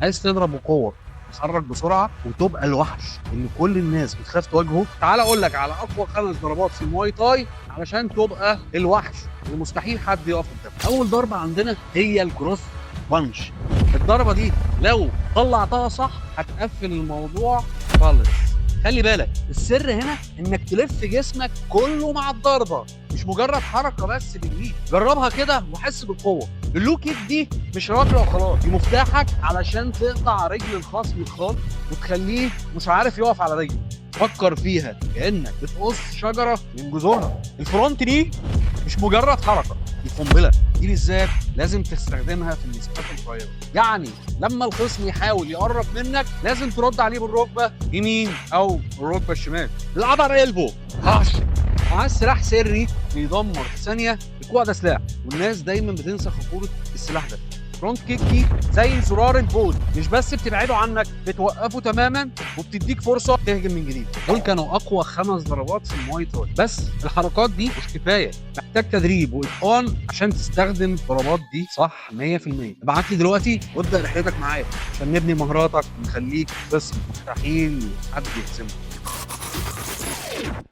عايز تضرب بقوه، تتحرك بسرعه، وتبقى الوحش اللي كل الناس بتخاف تواجهه؟ تعال اقول لك على اقوى خمس ضربات في المواي تاي علشان تبقى الوحش اللي مستحيل حد يقف قدامه. اول ضربه عندنا هي ال cross punch. الضربة دي لو طلعتها صح هتقفل الموضوع خالص. خلي بالك، السر هنا انك تلف جسمك كله مع الضربه، مش مجرد حركة بس بالايد. جربها كده وحس بالقوه. ال low kick دي مش ركلة وخلاص، دي مفتاحك علشان تقطع رجل الخصم خالص وتخليه مش عارف يقف على رجله. فكر فيها كانك بتقص شجرة من جذورها. ال front knee مش مجرد حركه، دي قنبله. دي بالذات لازم تستخدمها في المسافات القريبه، يعني لما الخصم يحاول يقرب منك لازم ترد عليه بالركبه يمين او الركبة الشمال. ال upper elbow هاش معاه سلاح سري بيدمر في ثانيه. الكوع ده سلاح، والناس دايما بتنسى خطورة السلاح ده. front kick دي زي زرار ال pause، مش بس بتبعده عنك، بتوقفه تماما وبتديك فرصة تهجم من جديد. دول كانوا اقوى خمس ضربات في المواي تاي، بس الحركات دي مش كفايه، محتاج تدريب واتقان عشان تستخدم الضربات دي صح 100%. ابعت لي دلوقتي وابدا رحلتك معايا عشان نبني مهاراتك ونخليك خصم مستحيل حد يهزمه.